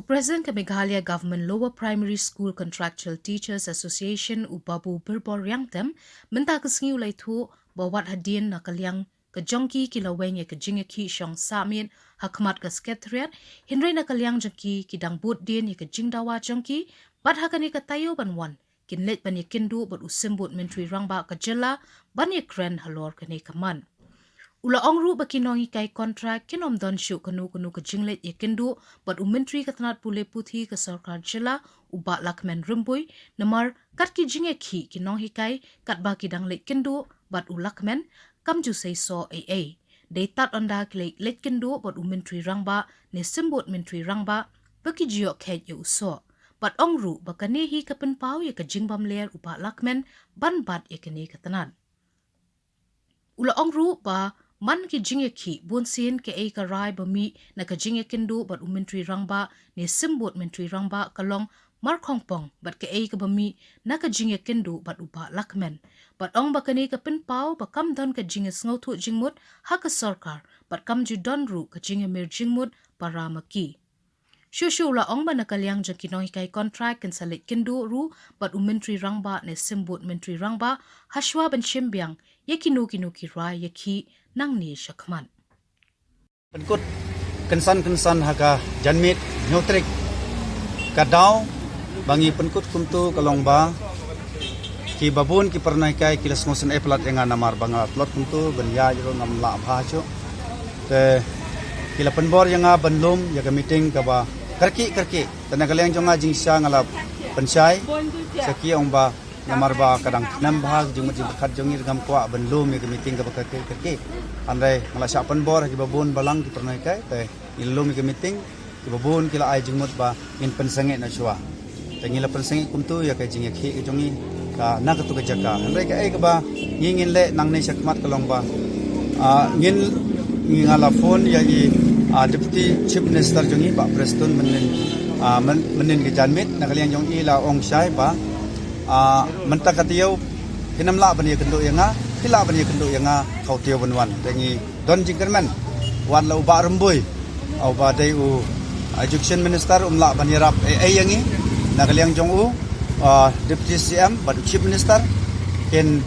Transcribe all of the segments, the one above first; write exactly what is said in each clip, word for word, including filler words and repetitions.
President ka Meghalaya Government Lower Primary School Contractual Teachers Association u Babu Birbor Riangtem mynta ka sngi u la ïathuh ba wat hadien na ka liang ka jong ki ki la weng ïa ka jingïakhih shong sah miet ha khmat ka Secretariat, hynrei na ka liang jong ki ki dang bud dien ïa ka jingdawa jong ki bad ha kane ka taïew ban wan kin leit ban ïakynduh bad u Symbud Myntri Rangbah ka jylla ban ïakren halor kane ka mat. U la ong ruh ba ki nonghikai kontrak kin ym don shuh kano kano ka jingleit ïakynduh bad u Myntri ka tnat pule puthi ka sorkar jylla u Bah Lahkmen Rymbui, namar kat ki jingïakhih ki nonghikai katba ki dang leit kynduh bad u Lahkmen kam ju seisoh ei ei. Dei tad ynda ki leit leit kynduh bad u Myntri Rangbah ne Symbud Myntri Rangbah ba ki ju ïoh kheit ïa u soh. Bad ong ruh ba kane hi ka pynpaw ïa ka jingbymler u Bah Lahkmen ban bat ïa kane ka tnat. U la ong ruh ba man ki jingïakhih bunsien kaei ka rai ba mih na ka jingïakynduh bad u Myntri Rangbah ne Symbud Myntri Rangbah ka long markhongpong bad kaei kaba mih na ka jingïakynduh bad u Bah Lahkmen. Bad ong ba kane ka pynpaw ba kam don ka jingïasngewthuh jingmut ha ka sorkar bad kam ju don ruh ka jingïamir jingmut para ma ki. Shuh shuh u la ong ba na ka liang jong ki nonghikai kontrak kin sa leit kynduh ruh bad u Myntri Rangbah ne Symbud Myntri Rangbah hashwa ban shim biang ïa kino kino ki rai ïakhih nangne shakhmat. Pynkut kynsan kynsan ha ka janmiet hynñiew tarik. Ka daw ba ngi pynkut kumto ka long ba kiba bun ki para nonghikai ki la sngewsynei palat ïa nga namar ba nga la tlot kumto ban ïaid ruh ngam lah bha shuh. Te ki la pynbor ïa nga ban lum ïa ka meeting kaba kyrkieh kyrkieh. Te na ka liang jong nga jingshisha nga la pynshai sha ki, ong ba namar ba ka dang khnem bha ka jingmut jingpyrkhat jong ngi, ngam kwah ban lum ïa ka meeting kaba kyrkieh kyrkieh. Hynrei nga la shah pynbor ha kiba bun balang ki para nonghikai, te ngi la lum ïa ka meeting. Kiba bun ki la ai jingmut ba ngin pynsangeh na shuwa. Te ngi la pynsangeh kumto ïa ka jingïakhih ka jong ngi ka na katu ka jaka. Hynrei kaei kaba ngi ngin leh nangne shakhmat ka long ba, ah, ngin, ngi, nga la phone ïa i, ah, Deputy Chief Minister jong ngi Bah Prestone mynnin, ah, myn-, mynnin ka janmiet. Na ka liang jong i la ong shai ba, ah, mynta ka taïew phin ym lah ban ïakynduh ïa nga, phi lah ban ïakynduh ïa nga ha u taïew ban wan. Te ngi don jingkyrmen. Wat la u Bah Rymbui, uba dei u Education Minister, um lah ban ïarap ei ei ïa ngi. Na ka liang jong u, ah, Deputy C M bad u Chief Minister kin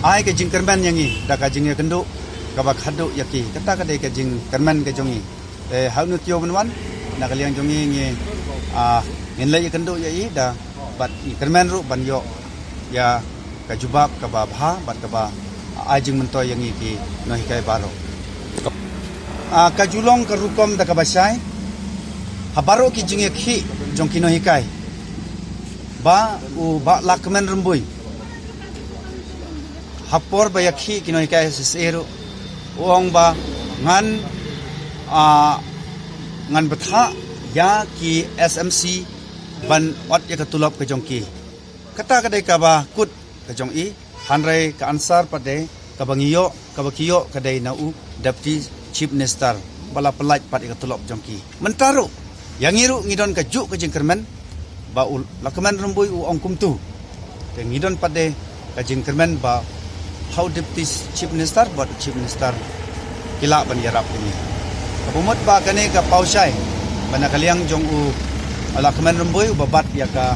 ai ka jingkyrmen ïa ngi da ka jingïakynduh kaba khadduh ïa ki. Kata ka dei ka jingkyrmen ka jong ngi. Te ha une u taïew ban wan, na ka liang jong ngi ngi, ah, ngin leit ïakynduh ïa i da bad ngi kyrmen ruh ban ïoh ïa ka jubab kaba bha bad kaba ai jingmyntoi ïa ngi ki nonghikai baroh. Ah, ka ju long ka rukom da kaba shai ha baroh ki jingïakhih jong ki nonghikai ba u Bah Lahkmen Rymbui ha por ba ïakhih ki nonghikai S S A ruh u ong ba ngan, ah, ngan bthah ïa ki S M C ban ot ïa ka tulop ka jong ki. Kata ka dei kaba kut ka jong i, hynrei ka answer pat de kaba ngi ïoh, kaba ki ïoh ka dei na u Deputy Chief Minister ba la pyllait pat ïa ka tulop jong ki. Mynta ruh ïa ngi ruh ngi don kajuh ka jingkyrmen ba u Lahkmen Rymbui u ong kumtu. Te ngi don pat de ka jingkyrmen ba ha u Deputy Chief Minister bad u Chief Minister ki lah ban ïarap ïa ngi. Kaba mut ba kane ka paw shai ba na ka liang jong u Lahkmen Rymbui uba bat ïa ka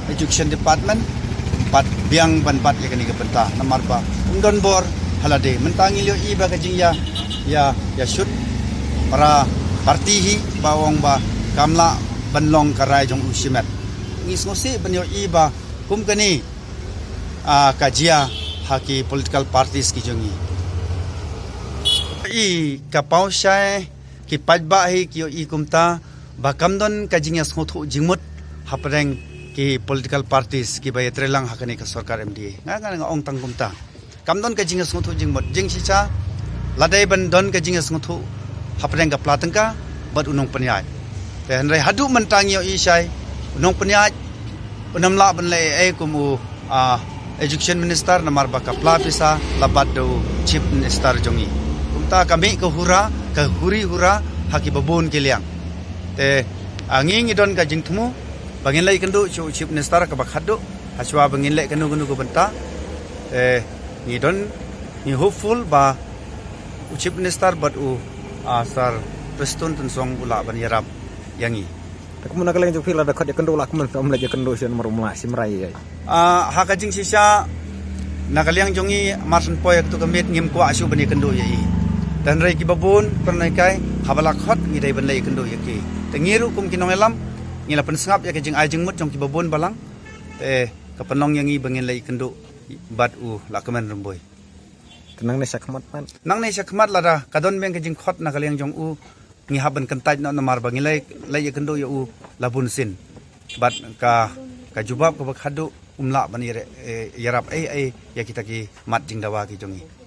Education Department, bat biang ban bat ïa kane ka bynta namar ba um don bor ha lade. Mynta ngi la ïohi ba ka jingïa, ïa, ïa shoot para party hi ba ong ba kam lah ban long ka rai jong u shimet. Ngi sngewsih ban ïohi ba kum kane, ah, ka jia ha ki political parties ki jong ngi. I ka paw shai ki paidbah hi ki ïohi kumta ba kam don ka jingïasngewthuh jingmut hapdeng ki political parties kiba ïatreilang ha kane ka sorkar M D A. Nga, nga, nga ong tang kumta. Kam don ka jingïasngewthuh jingmut, jingshisha la dei ban don ka jingïasngewthuh hapdeng ka pla tyngka bad u nongpynïaid. Te hynrei haduh mynta ngi ïohi shai u nongpynïaid un ym lah ban leh ei ei kum u, ah, Education Minister namar ba ka pla pisa la bat da u Chief Minister jong ngi. Kumta ka mih ka hura, ka huri hura ha kiba bun ki liang. Te, ah, ngi ngi don ka jingthmu ba ngin leit kynduh sha u Chief Minister kaba khadduh hashwa ba ngin leh kano kano ka bynta. Te ngi don, ngi hopeful ba u Chief Minister bad u, ah, Sir Prestone Tynsong u lah ban ïarap ïa ngi. Te kumno na ka liang jong phi, lada khot ïakynduh la kumno, ym leit ïakynduh sha u Umroi Umla, shim rai ïa i? Ah, ha ka jingshisha, na ka liang jong ngi, mar shen poi ïa katu ka miet ngim kwah shuh ban ïakynduh ïa i. Te hynrei kiba bun, pynban kai, haba la khot ngi dei ban leit ïakynduh ïa ki. Te ngi ruh kum ki nongïalam, ngi la pynsngap ïa ka jingai jingmut jong kiba bun balang. Te ka pynlong ïa ngi ba ngin leit ïakynduh bad u Lahkmen Rymbui. Te nangne shakhmat pat, nangne shakhmat lada ka don biang ka jingkhot na ka liang jong u, ngi hap ban kyntait noh namar ba ngi leit, leit ïakynduh ïa u la bun sien. Bad ka, ka jubab kaba khadduh, um lah ban ïa, eh, ïarap ei ei ïa kita ki mat jingdawa ki jong ngi.